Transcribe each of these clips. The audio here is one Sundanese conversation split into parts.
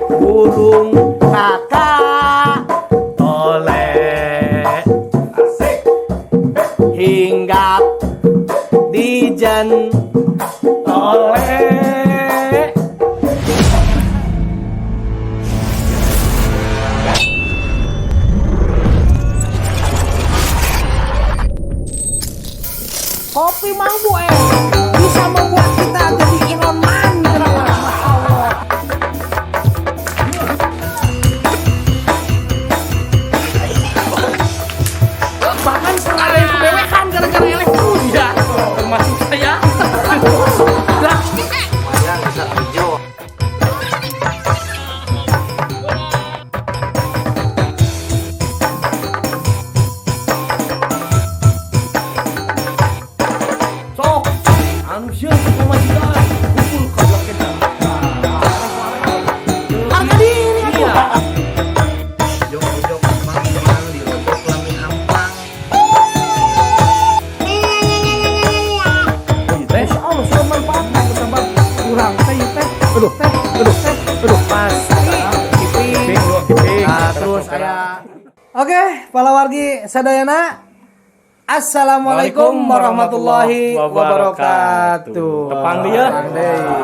Burung kakak Tole. Asik. Hinggap di Tole. Kopi Mang Bu bisa membuat kita jadi Iron Man. Masya Allah. Bahkan pernah ada yang kebewehan gara-gara eleh terus. Iya, termasuk saya. Dah. Lumayan bisa hijau. Sok, anu sieun ku pamajikan, kumpul ka kita. Harga diri atuh. Iya. Jok-jok mang-mang dirobok lami hampang. Teh, Insya Allah sudah manfaatna sebab urang teh ieu teh, aduh teh, aduh teh, aduh pasti kiping, kiping. dua kiping. Nah, terus aya. Oke, para wargi sadayana. Assalamualaikum warahmatullahi wabarakatuh. Tepang deui ya. Tepang deui.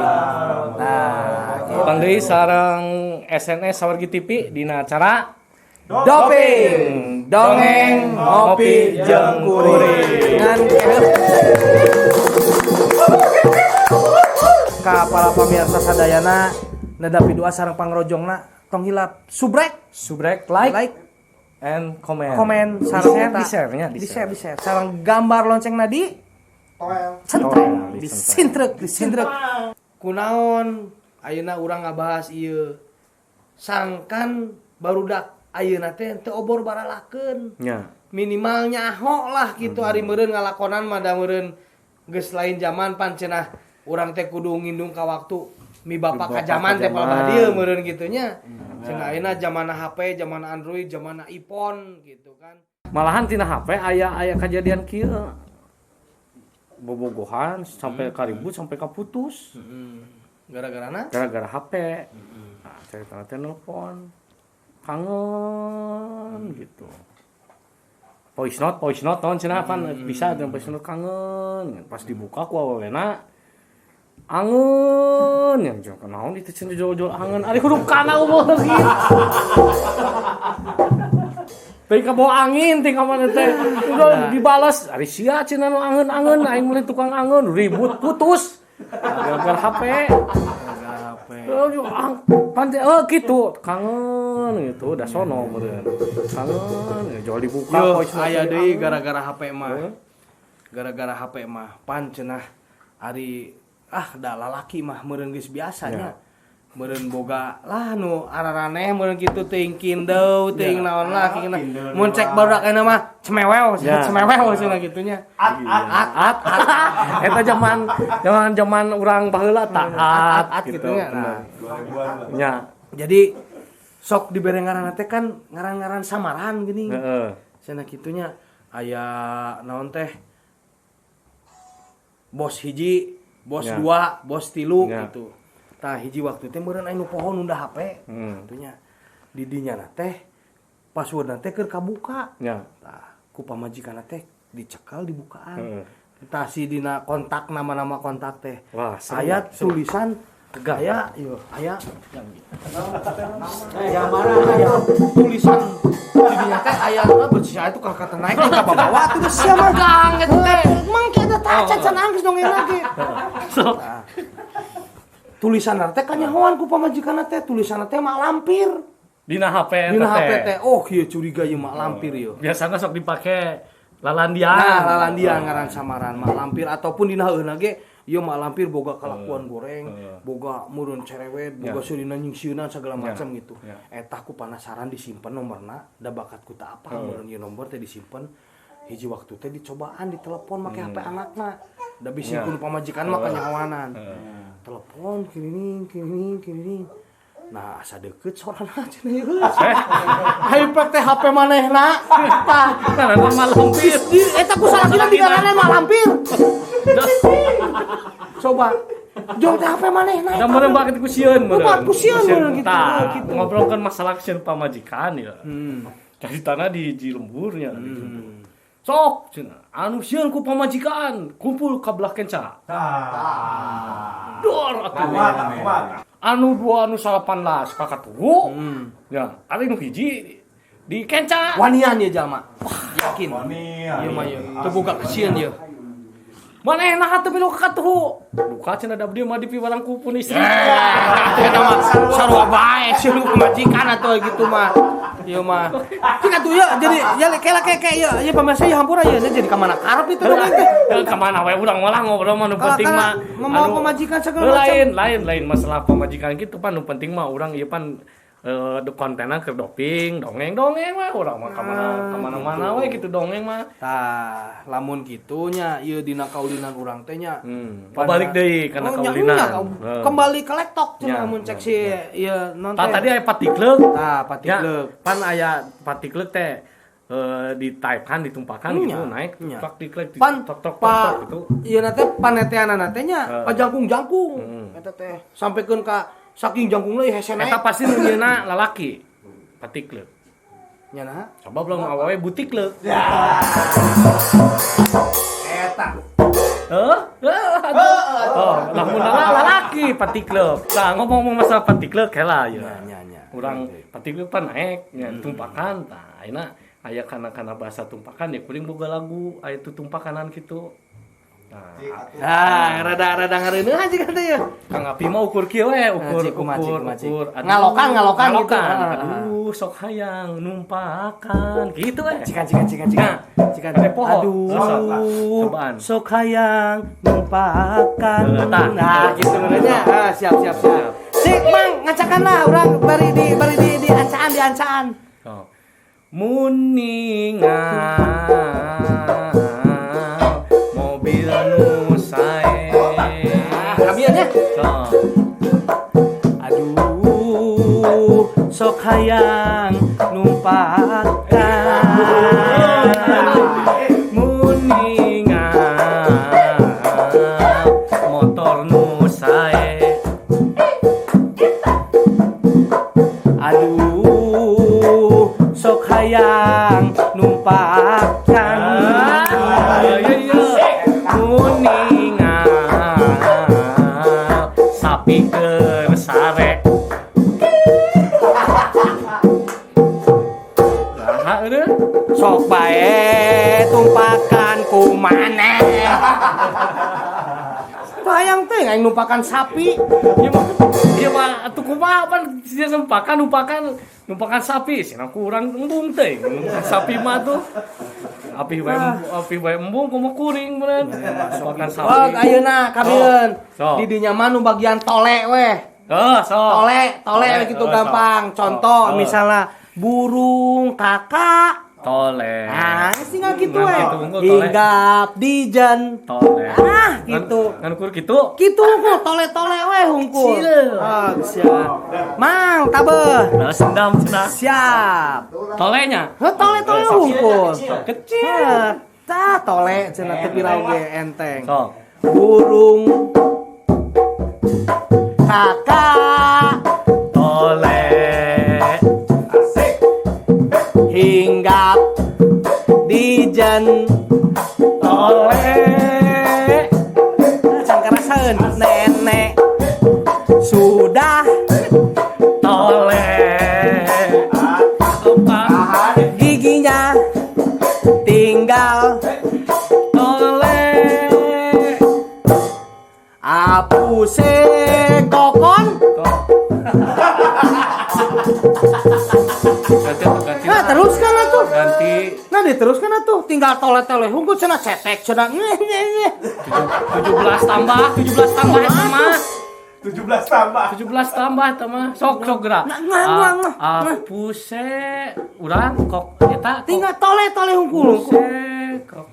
Nah, Tepang deui sareng SNS Sawargi TV dina acara Doping, dongeng, ngopi, jeung kuring. Ngan ka para pamirsa sadayana nedapi doa sareng pangrojongna tong hilap subrek, subrek, like, like, and comment. komen sareng Di-share, eta. di-share nya, Di share, di share. Sareng gambar loncengna di centrek, Toel, disintrek, disintrek. Kunaon ayeuna urang ngabahas ieu sangkan barudak ayeuna teh teu obor baralakeun. Nya. Minimal nyaho lah gitu ari meureun ngalakonan mah da meureun geus lain zaman pan cenah urang teh kudu ngindung ka waktu mi bapa ka Mi bapa zaman ka teh palebah zaman. dieu meureun kitu nya. Cenah ayeuna zamanna HP, zamanna Android, zamanna iPhone gitu kan. Malahan tina HP aya aya kejadian kieu. Bobogohan sampai karibut sampai kaputus Gara-garana gara-gara HP. Nah, cerita teh nelpon. Kangen gitu. Voice note naon cenah pan bisa dan voice note kangen. Pas dibuka ku awewena angen yang jeung naon itu cenah jol-jol angen ari huruf kana eueuh gitu. Teuing kabawa angin teh ka mana teh. Udah dibalas ari sia cenah nu angen-angen aing meuli tukang angen ribut putus. Gara-gara HP. HP. Oh, pan teh oh gitu, kangen gitu, udah sono meureun. Kangen, jual dibuka Yo, voice note aya teh deui angen. Gara-gara HP mah. Heeh. Gara-gara HP mah pan cenah ari ah da lalaki mah meureun geus biasanya. Meureun boga lah nu araraneh meureun kitu teuing kindeu teuing naon lah kieu. Mun cek barudak ayeuna mah cemewew, cemewew cenah kitu nya. At at At at. Eta zaman zaman zaman urang baheula taat At at gitu nya. Nah, 2000-an lah. Nya. Jadi sok dibere ngaran teh kan ngaran-ngaran samaran gini. Heeh. Cenah kitunya aya naon teh bos hiji, bos dua, bos tilu gitu. Tah hiji waktu teh meureun aya nu poho nunda HP. Kitunya. Di dinya na teh passwordna teh keur kabuka. Tah ku pamajikanna teh dicekal dibukaan. Tah si dina kontak nama-nama kontak teh. Wah, seru, Aya seru. tulisan aya ieu aya Jangan marah. Aya tulisan di dinya teh aya bersih itu kata naik ka bawa tuh geus sia mah Tegang eta teh. Mang kieu teh tacan cenah geus dongeng lagi. Sok. Tulisan teh kanyahoan ku pamajikanna teh tulisanna teh mak lampir. Dina HP eta Dina HP teh. teh oh kieu curiga ieu mak lampir ieu. Biasanya sok dipake lalandian. Nah, lalandian ngaran samaran mak lampir ataupun dina heuna ge ieu mak lampir boga kalakuan goreng, boga meureun cerewet, boga seurina nyingsieunan segala macam gitu. Eta ku penasaran disimpen nomorna, da bakat ku teu apa meureun ieu nomor teh disimpen. Hiji waktu teh dicobaan ditelepon make HP anakna. Da bisi ku pamajikan mah kanyahoanan. Telepon kirining kirining kirining. Nah, asa deket sorana cenah ieu. Hayu pek teh HP manehna. Tah, Karena mak lampir. di eta ku salakina di ngaranna mak lampir. Coba Jol teh HP manehna. Da meureun bakat ku sieun meureun. Bakat ku sieun meureun gitu. Tah, Gitu. ngobrolkeun masalah sieun pamajikan ya. Jadi tanah di hiji lemburnya di lembur. Sok cenah, anu sieun ku pamajikan, kumpul ka belah kenca. Dor atuh. Kuat, kuat. Anu dua anu 18 kakatuhu. Ya, ari nu hiji di kenca. Wanian ya jalma. Yakin. Wani. Ieu mah ieu. Teu boga kesieun ieu. Manehna teu milu kakatuhu. Duka cenah da abdi mah dipiwarang ku pun istri. Eta mah sarua bae sieun ku pamajikan atuh gitu mah. Ieu mah. Cik atuh ya jadi ya kela ke ke ieu ieu pemirsa ya hampura ieu jadi ka mana karep itu dongeng teh. Ya, kemana we urang malah ngobrol mah nu Kalau penting mah membawa anu, pamajikan segala macam. Lain lain lain masalah pamajikan gitu pan, nu penting mah urang ieu pan de kontenan keur doping dongeng dongeng we urang mah kamana kamana mana we gitu dongeng mah. Tah, lamun kitunya ieu dina kaulinan urang teh nya. Balik deui kana Oh, nya, kaulinan. nya, kembali ke laptop cenah Nya, mun cek nya, si ieu non Tah teh. tadi aya patikleuk. Tah, Ya, patikleuk. pan aya patikleuk teh ditaipan ditumpakan Nya, gitu naik nya. tok tiklek Pan tok tok tok pa tok gitu. ieu na teh paneteanana teh nya pajangkung-jangkung. Eta teh sampikeun ka saking jangkungna ieu hese naik. Eta pasti nu nyieuna lalaki. Patikleuk. Nya naha? Coba belum awewe butikleuk. Eta. Heh? Oh, lamun lalaki patikleuk. Tah ngomong-ngomong masalah patikleuk heula ya. Nya nya nya. Urang patikleuk pan naik nya tumpakan tah ayeuna aya kana-kana bahasa tumpakan ya kuring boga lagu aya tutumpakanan kitu. Nah, Nah, rada-rada ngareuneuh aja kan teh ya. Kang Api mah ukur kieu we, ukur Cik, kumaha, cik, ukur kumaha, cik. ukur. Aduh, Ngalokan, ngalokan gitu. ngalokan. Ah, ah. Aduh, sok hayang numpakan gitu we. Cikan cikan cikan cikan. Nah, Cikan. ada poho. Aduh. Sok, cobaan. Sok hayang numpakan. Eh, tah. Nah, gitu benernya. Ah, siap siap siap. Sik, Mang, ngacakan lah urang bari di ancaan di ancaan. Oh. Muningal mobil nu sae. Ah, kamian ya. Sok. Aduh, sok hayang numpakan. Muningal motor nu sae. Aduh, sok hayang numpakan. Ah, iya iya. Muningal sapi keur sare. Nah, eueuh. Sok bae tumpakan ku maneh. Tuh hayang teh aing numpakan sapi. Ieu mah atuh kumaha pan sia numpakan numpakan numpakan sapi cenah kurang embung teh numpakan sapi mah tuh. Api bae embung kumaha kuring meureun numpakan sapi. Oh, ayeuna kamieun. Sok. Di dinya mah nu bagian tole weh. Heuh, sok. Tole, tole we gitu sok. gampang. Contoh Sok. misalnya burung kakak. Tole. Nah, geus tinggal gitu Ngan we. kitu unggul, tole. Hinggap di jan. Tole. Ah, gitu. Ngan ukur kitu. Kitu hungkul tole-tole we hungkul. Kecil. Ah, siap. Mang, tabeuh. Balas dendam cenah. Siap. Tolenya. Heuh, tole-tole hungkul. Kecil. Heh, tah tole cenah teu pirau ge enteng. Sok. Burung kakak Tole. Asik. hinggap di jan Tole. can karasaeun nenek sudah Tole. Opa. giginya tinggal Tole. apuse kokon. Ganti ganti. Nah teruskan atuh. Ganti Nah diteruskan atuh tinggal tole-tole hungkul cenah cetek cenah ngeh ngeh ngeh. 17 tambah, 17 tambah eta mah. 17 tambah. 17 tambah eta mah. Sok sok gerak. Nah, nah, nah, nah. Apuse urang kok eta kok Tinggal tole-tole hungkul. Apuse kok.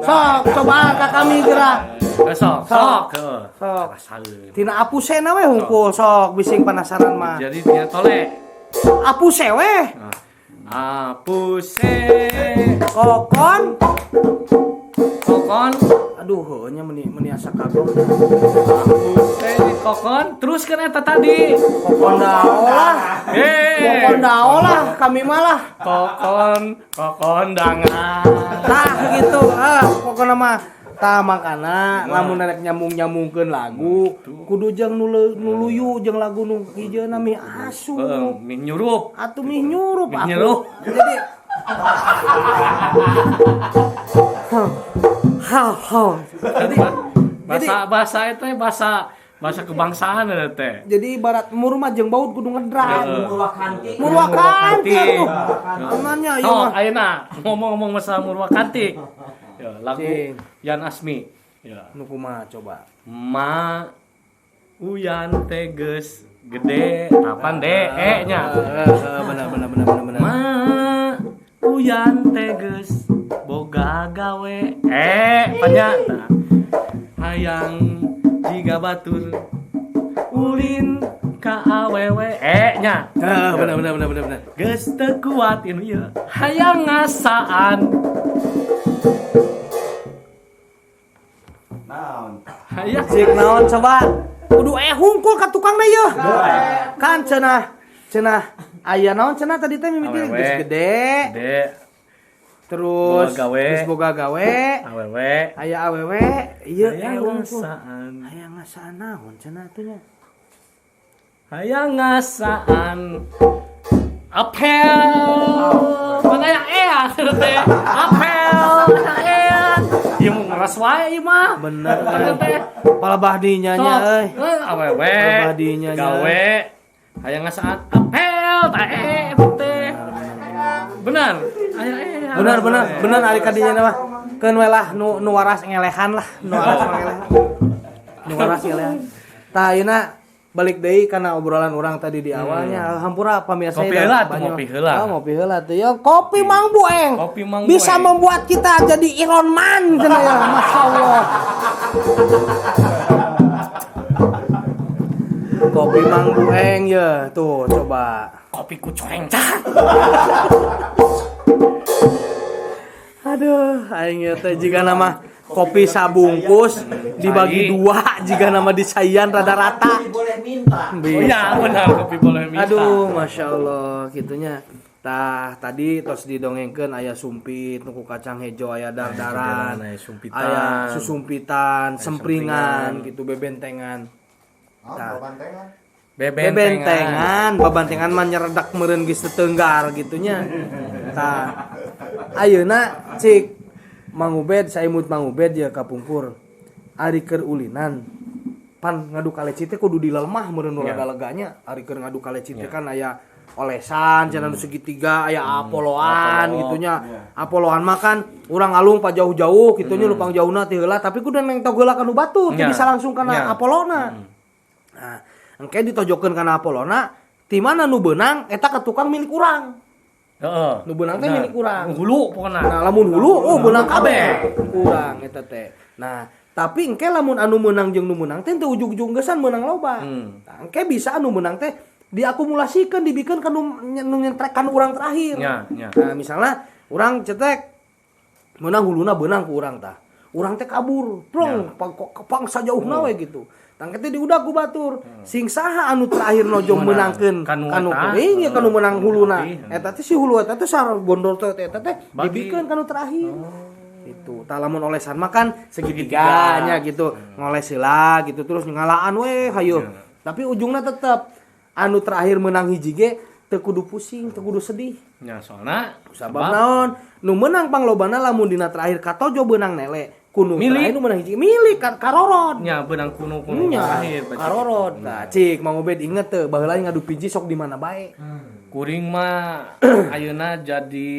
Sok coba ka kami gerak. Eh, sok sok. Heuh. Sok. Karasaeun. Tina apusena we hungkul sok bising penasaran mah. Jadi dia tole. Apuse we. Nah. Apuse Kokon. Kokon. Aduh, heuh nya meni meni asa kagok. Apuse kokon. Terus kan eta tadi. Kokon dao lah. Eh. Kokon dao lah, kami malah. Kokon, kokondangan. Tah gitu. Ah, pokona mah tah makana lamun rek nyambung-nyambungkeun lagu kudu jeung nu luyu jeung lagu nu hijeuna mih asup. Heeh, mih nyurup. Atuh mih nyurup Mih aku. nyurup. Jadi ha ha. Jadi Bahasa bahasa itu bahasa bahasa kebangsaan eta teh. jadi ibarat mur mah jeung baut kudu ngedrak. Murwakanti. Murwakanti atuh. Amannya ieu Oh, mah. ayeuna ngomong-ngomong masalah Murwakanti. Ya, lagu Cing. Yan Asmi. Ya. Nu kumaha coba? Ma Uyan teges gede kapan de e nya. Heeh, benar benar benar benar benar. Ma Uyan teges boga gawe panya tah. Hayang jiga batur ulin ka awewe nya. Heeh, benar benar benar benar benar. Geus teu kuat ieu ieu hayang ngasaan. Naon? Hayang Cik naon coba? Kudu hungkul ka tukangna yeuh. Kan cenah cenah aya naon cenah tadi teh mimiti Awewe. geus gede, gede terus Boga gawe. geus boga gawe, awewe aya awewe, ieu hayang hungkul. ngasaan. Hayang ngasaan naon cenah atuh nya? Hayang ngasaan apel mana ya teh apel ieu mah ngeras wae ieu mah Bener Bener teh Palebah dinya nya euy. Awewe Palebah dinya nya. gawe hayang ngasaan apel tah teh benar aya Bener bener bener ari ka dinya mah. Keun we lah nu nu waras ngelehan lah, nu waras ngelehan. Nu waras ngelehan. Tah ayeuna balik deui kana obrolan orang tadi di awalnya. Hampura pamirsa Kopi ya, heula tuh, banyak. ngopi heula. Oh, ngopi heula tuh. Ya kopi Mang Bueng. Kopi Mang bisa Bueng. membuat kita jadi Iron Man cenah ya, Masya Allah. Kopi Mang Bueng ya, tuh coba. Kopi ku coreng cah. Aduh, aing ieu teh jiga nama kopi sabungkus dibagi Cai. dua jika nama disaian rada rata. Boleh minta. Oh iya benar kopi boleh minta. Aduh, masya Allah, gitunya. Tah, tadi tos didongengkeun aya sumpit, nuku kacang hejo, aya dardaran, aya sumpitan. aya susumpitan, sempringan, gitu bebentengan. Ah, bantengan. Bebentengan, babantengan mah nyeredak meureun geus tetenggar gitunya. Tah. Ayeuna cik Mang Ubed, saimut Mang Ubed ya kapungkur. Ari keur ulinan pan ngadu kaleci teh kudu dilemah meureun nu Ya. rada leganya. Ari keur ngadu kaleci teh kan aya olesan cenah nu segitiga aya apoloan Apolo. gitunya. Apoloan mah kan urang ngalung pa jauh-jauh gitunya lupang jauhna ti heula tapi kudu neng tog heula ka nu batur teu Ya. bisa langsung kana Ya. apolona. Nah, engke ditojokkeun kana apolona, ti mana nu beunang eta ka tukang milik urang. Heeh. Nu beunang teh milik urang. Hulu pokona. Nah, lamun hulu oh beunang kabeh. Urang eta teh. Nah, tapi engke lamun anu meunang jeung nu meunang teh teu ujug-ujug geusan meunang loba. Nah, engke bisa anu meunang teh diakumulasikan dibikeun ka nu nyentrek ka nu urang terakhir. Nya, nya. Nah, misalnya urang cetek meunang huluna beunang ku urang tah. Urang teh kabur, plong, pang, pang sajauhna we gitu. Tangke teh diudag ku batur. Sing saha anu terakhir nojong meunangkeun Kanu kanu eta. kuring ya kanu meunang huluna. Tapi, Eta teh si hulu eta teh sar gondol teh eta teh Bagi. dibikeun kanu terakhir. Itu tah lamun olesan mah kan segitiganya gitu. Ngoles heula gitu terus ngalaan we hayu. Tapi ujungna tetep anu terakhir menang hiji ge teu kudu pusing, teu kudu sedih. Nya soalna Sabab naon? Nu menang panglobana lamun dina terakhir katojo beunang nele. Kuno Milik. terakhir nu menang hiji milik kan karorod. Nya beunang kuno kuno Nya, terakhir berarti. karorod. Nah, cik Mang Ubed inget teu baheula ngadu piji sok di mana bae. Kuring mah ayeuna jadi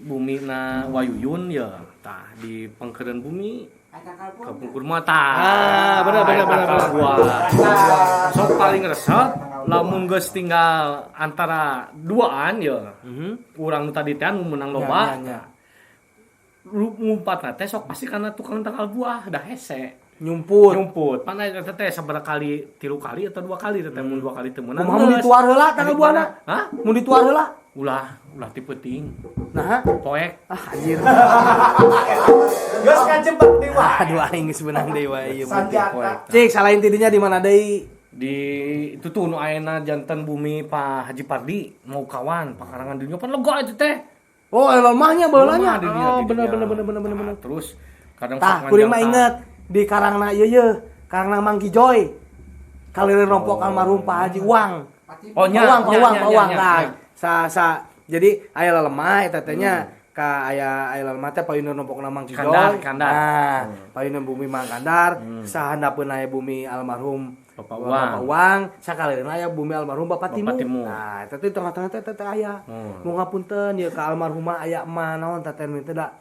bumina Wayuyun ya. Tah di pengkeureun bumi kapungkur mah tah. Ah, bener, bener, bener, Tah, bener. gua. Sok paling resep lamun geus tinggal antara duaan ya. Urang nu tadi teh anu menang loba. Nya, nya, nya. Lu ngumpatna teh sok pasti karena tukang tangkal buah dah hese. Nyumput. Nyumput. Pan eta teh sabaraha kali, 3 kali atau 2 kali teh mun 2 kali teu meunang. Kumaha mun dituar heula tangkal buahna? Hah? Mun dituar heula? Ulah, ulah ti peuting. Nah, Poek. ah anjir. Geus kajebak deui wae. Aduh aing geus beunang deui wae ieu. Sanjata. Cik, salain tidinya di mana deui? Di itu tuh nu ayeuna janten bumi Pak Haji Pardi mau kawan pakarangan dunia pan lega itu teh. Oh, lemahnya baheulanya. Lemah di dinya, Oh, di bener dinya. bener bener bener bener bener. Nah, terus kadang Tah, sok kuring mah nganjang inget di karangna ieu ye, karangna Mangki Joy. Kalirin rompok almarhum Pak Haji Uang. Oh, nya, Uang, Pak nya, Uang, nya, Pak Uang. nya, Tah, nya. sa sa jadi aya lelemah eta teh nya ka aya aya lelemah teh payunan rompokna Mangki Joy. Kandar, Kandar. Nah, payunan bumi Mang Kandar, sahandapeun aya bumi almarhum Bapak Uang. Bapak Uang, sakalireun aya bumi almarhum Bapak Bapak Timu. Timu. Nah, eta teh tengah-tengah teh teh aya. Hmm. Mau ngapunten ieu ka almarhumah aya emak naon teh teh teh da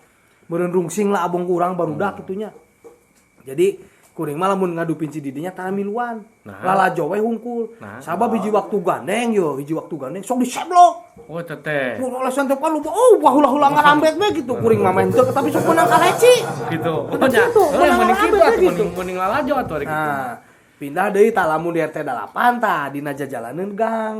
meureun rungsing lah abong kurang barudak kitunya. Jadi kuring mah lamun ngadu pinci di dinya tara miluan. Nah. Lalajo we hungkul. Nah. Sabab hiji waktu gandeng yo, hiji waktu gandeng sok diseblok. Oh, teteh. Mun olesan teh pan lupa, oh baheula-heula ngarambet we gitu kuring mah main teu tapi sok menang kaleci. Gitu. Oh, nya. Gitu, Eh, menang mending kitu rambet atuh gitu. mending mending lalajo atuh ari kitu. Nah, pindah deui tah lamun di RT 8 tah dina jajalaneun gang.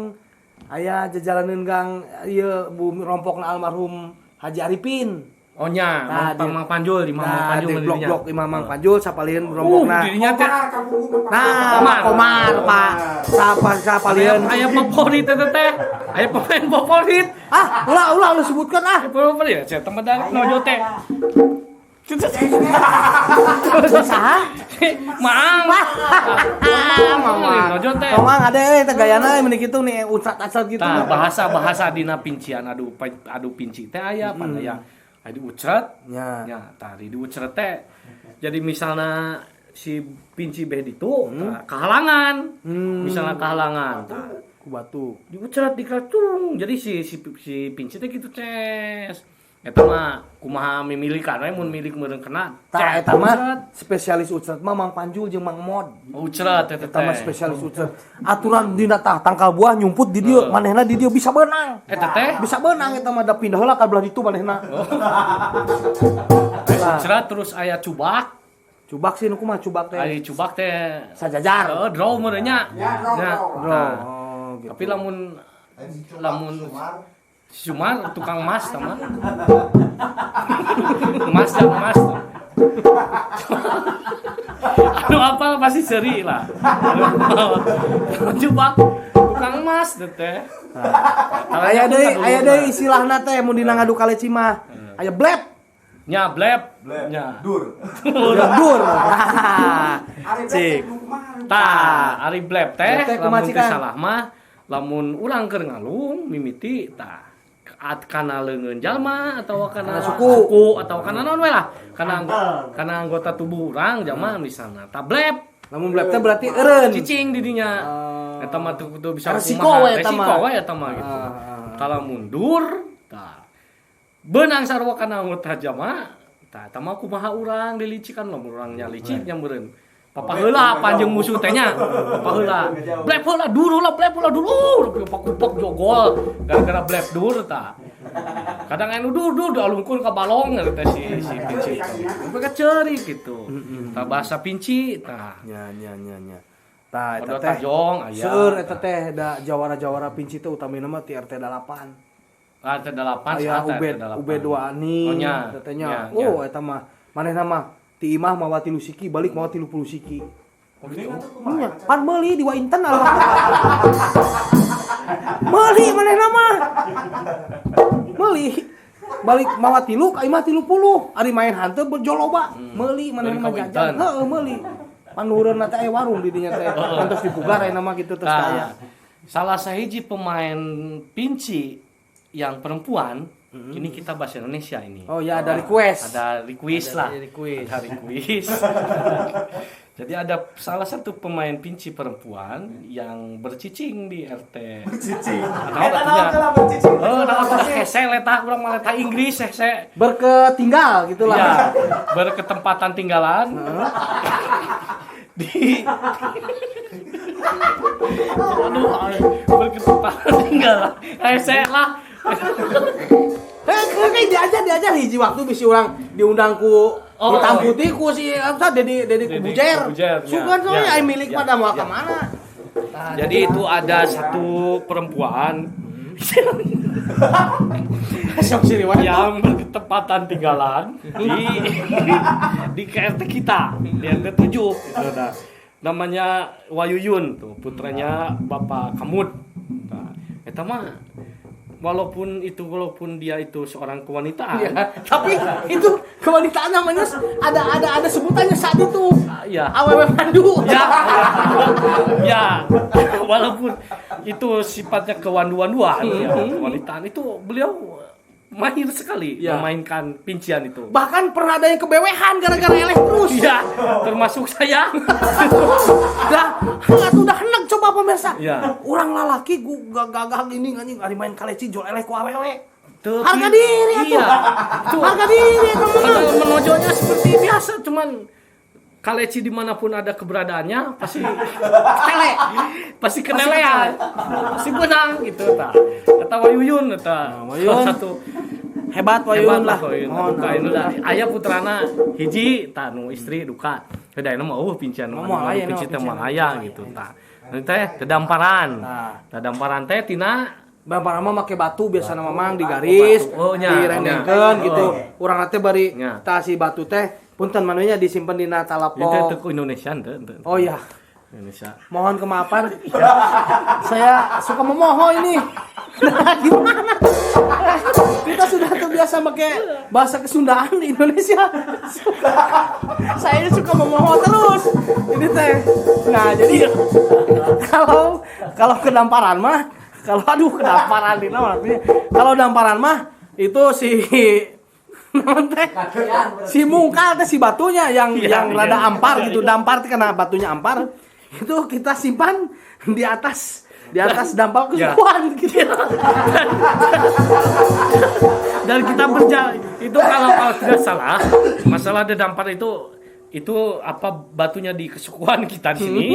Aya jajalaneun gang ieu bumi rompokna almarhum Haji Arifin. Oh nya, Nah, Mang, Mang Panjul di Mang Nah, Panjul di di blok-blok Imam Mang Panjul sapalian rompokna. Dirinya teh. Nah, Pak Komar, Pak. Sapa sapalian. Aya favorit teh teh. Aya pemain favorit. Ah, ulah ulah lu sebutkan ah. Aya favorit ya, saya teman dari Nojo teh. Saha? Maang. Mamang. Nojo teh. Mamang ada euy teh gayana meni kitu nih ucrat-acrat gitu. Tah bahasa-bahasa dina pincian adu adu pinci teh aya pan aya aya diucret. Nya. Ya, tadi diucret teh. Jadi misalnya si pinci beh ditu tah, kehalangan. Misalnya kehalangan tah Ku batu. diucret dikeracung. Jadi si si si pinci teh gitu ces. Eta mah kumaha mimilikan we mun milik meureun kena. Tah Ces, eta mah ucret. spesialis ucret mah Mang Panjul jeung Mang Mod. Ucret eta Eta mah teh. spesialis ucret. Aturan dina tah tangkal buah nyumput di dieu, manehna di dieu bisa beunang. Eta teh Bisa beunang eta mah da pindah heula ka belah ditu manehna. ucret terus aya cubak. Cubak sih nu kumaha cubak teh? Aya cubak teh. Sajajar. Heeh, draw meureun nya. Ya, draw, Nya. draw. Bro. Nah, Oh, gitu. tapi lamun lamun Sumar. si Sumar tukang emas sama. Emas dan emas. Aduh apa pasti seri lah. Cubak tukang emas teh teh. Aya deui istilahna teh mun dina ngadu kaleci mah. Aya blep. Nya blep. Blep. Nya. Dur. Dur. Cik. Tah, ari blep teh Blep teh kumaha lamun teu cikan? salah mah lamun urang keur ngalung mimiti tah kana leungeun jalma atawa kana Kana suku. atau kana naon we lah kana kana anggota tubuh urang jalma misalna tah blep Lamun blep teh berarti eureun. cicing di dinya eta mah teu kudu bisa Resiko kumaha. we eta mah. Resiko we eta mah gitu Ah. tah mundur tah beunang sarua kana anggota jalma tah eta mah kumaha urang dilicikan lamun urang nya licik nya meureun Papa heula panjang musuh teh nya. Papa heula. Blep heula dur heula blep heula dur. Kupak-kupak jogol gara-gara blep dur tah. Kadang anu dur dur dialungkeun ka balong teh si si pinci. Mereka ceurik gitu. Tah bahasa pinci tah. Nya nya nya nya. Tah eta Odot teh. tajong aya. Seueur eta teh da jawara-jawara pinci teh utamina mah ti RT 8. Ah, RT 8 Aya saat UB RT 8. UB 2 ani Oh, nya. eta teh nya. Nya, Oh eta mah manehna mah ti imah mawa 3 siki balik mawa 30 siki. Oh, gitu. Nya, pan meuli di Wainten alhamdulillah. Meuli manehna mah. Meuli. Balik mawa 3 ka imah 30. Ari main hanteu berjoloba. Meuli manehna Meuli mah ka jajan. Wainten. Heeh meuli. Panuhureunna teh aya warung di dinya teh. Kantos dipugar ayeuna mah kitu terus Tah, aya. salah sahiji pemain pinci yang perempuan, ini kita bahasa Indonesia ini. Oh ya ada request. Ada request lah. Ada request. Ada request. Jadi ada salah satu pemain pinci perempuan yang bercicing di RT. Bercicing. Atau Eta naon atunya. teh lah bercicing. Oh, nah, udah hese letah urang mah letah Inggris hese. Berketinggal gitulah. Iya, berketempatan tinggalan. Di aduh, berketempatan tinggalan. Hese lah. Eh, kayak diajar hiji waktu bisi urang diundang ku Oh, hitam oh. putih ku si apa Dedi Dedi Dedi Kubujer. Kubujer, ya. Sugan soalnya Ya, ai milik ya, pada mau ya. ke mana? Jadi itu ada satu perempuan Sok si riwayat. Yang berketepatan tinggalan di KRT kita di RT 7 gitu dah. Namanya Wayuyun tuh, putranya Bapak Kamud. Nah, eta mah walaupun dia itu seorang kewanitaan, Ya, tapi itu kewanitaan namanya ada sebutannya saat itu. Ya. Awewe mandu. Ya, ya, walaupun itu sifatnya kewandu-wanduan, ya, kewanitaan itu beliau mahir sekali memainkan pincian itu. Bahkan pernah ada yang kebewehan gara-gara eleh terus. Iya, termasuk saya. Dah, enggak tuh udah hendak coba pemirsa. Iya. Orang lalaki gua gagah gini anjing ari main kaleci jol eleh ku awewe. Tapi- Harga diri atuh. Iya. Tuh. Harga diri atuh Kalau menojolnya seperti biasa, cuman kaleci dimanapun ada keberadaannya pasti Tele. pasti kenelean, pasti benang gitu ta. Kata Wayuyun eta. Wayuyun. Salah satu Hebat hebat Wayun lah. Wayuyun. Mohon, Duka ini lah. Aya putrana hiji tah nu istri duka. Heuh da mah eueuh pincian nu Moal aya, pinci teh pincian. moal aya gitu tah. Nanti teh dedamparan. Nah. Dedamparan teh tina Bapak mah make batu biasa nama mang di garis, Oh, nya, direndengkeun nya. gitu. Urang teh bari Nya. tah si batu teh punten manunya disimpen dina itu teh talapok. ku Indonesia teh. Teu. Oh iya, Indonesia. mohon kemaafan. Saya suka memohon ini. Nah, gimana? Kita sudah terbiasa pakai bahasa kesundaan di Indonesia. Saya suka memohon terus. Ini teh. Nah, jadi kalau kalau kedamparan mah, kalau aduh kedamparan ini artinya kalau damparan mah itu si naon teh? Si mungkal teh si batunya yang Iya, yang iya. rada ampar gitu, dampar teh karena batunya ampar. Itu kita simpan di atas dampal Ya. kesukuan gitu. Dan kita berjalan itu kalau kalau tidak salah masalah dedampar itu apa batunya di kesukuan kita di sini.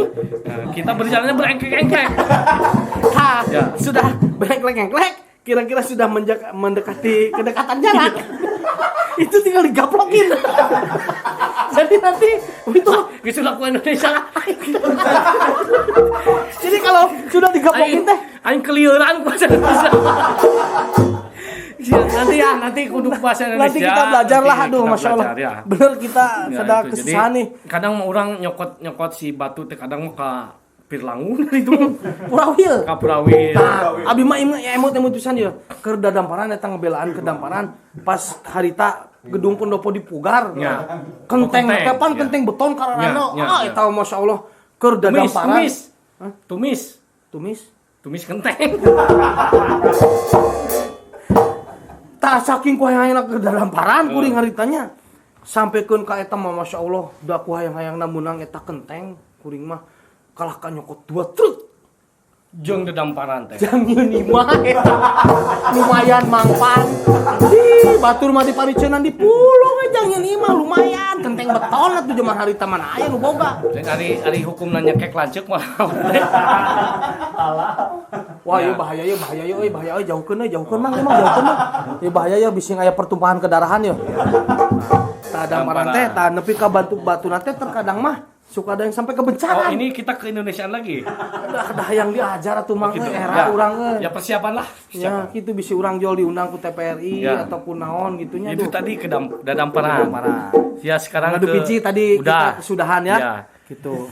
Nah, kita berjalannya berengklek-engklek. Nah, Ya. sudah berengklek-engklek, kira-kira sudah mendekati kedekatan jarak. Itu tinggal digaplokin. Jadi nanti itu Gitu laku Indonesia. jadi kalau sudah digaplokin Aing teh aing keliuran bahasa Indonesia. Ya, nanti ya, nanti kudu bahasa Indonesia. nanti kita belajar lah, Nanti aduh kita masya Allah. belajar, ya. Bener kita Ya, kada itu. Jadi, kesusahan nih. Kadang orang nyokot nyokot si batu teh kadang mau ke Pirlangu itu Purawil. ke Purawil. Nah, abi mah emut-emut pisan ya. Keur dadamparan eta ngebelaan ke damparan pas harita gedung pendopo dipugar. Ya. Kenteng Kenteng, teh pan ya. kenteng beton kararano. Ya, ya, Ah ya. eta masya Allah keur Tumis, dadamparan. tumis. Tumis. Tumis. Tumis kenteng. Tah saking ku hayang keur dadamparan kuring haritanya. Sampikeun ka eta mah masya Allah da ku hayang-hayangna meunang eta kenteng kuring mah kalah ka nyokot dua truk. Jeung dedamparan teh. Jang nyeun imah eta. Lumayan mangpan. Di batur mah dipariceunan di pulau we jang nyeun imah lumayan kenteng beton atuh zaman harita mana aya nu boga. Jeung ari ari hukum nanya kek lanceuk mah. Wah, ieu bahaya ieu bahaya ieu euy bahaya euy jauhkeun euy jauhkeun mang emang jauhkeun mang. Ieu bahaya ya bisi aya pertumpahan kedarahan ya. Tah damparan teh tah nepi ka batu-batuna teh terkadang mah suka ada yang sampai Oh, kebencangan. ini kita ke Indonesiaan lagi. Dah yang diajar atuh mang Gitu. euy era Ya. urang euy. Ya persiapan lah. Ya, Persiapan. gitu bisi urang jual diundang ku TPRI Ya. ataupun naon gitunya Itu duh. tadi ke dadamparan. Dadamparan. Ya sekarang Ngadu ke pinci tadi udah. kita kesudahan ya. Ya. Gitu.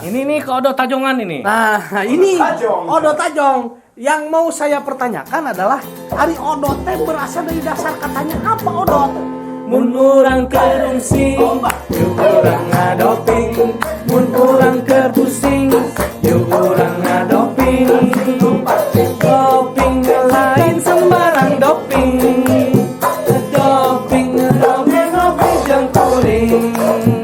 Ini nih ke Odo Tajongan ini. Nah, ini Tajong. Odo Tajong. Yang mau saya pertanyakan adalah ari odot teh berasal dari dasar katanya apa odot? Mun urang kerungsing, yuk urang ngadoping. Mun urang kerpusing, yuk urang ngadoping. Doping lain sembarang doping. Doping ngopi ngopi jeung kuring.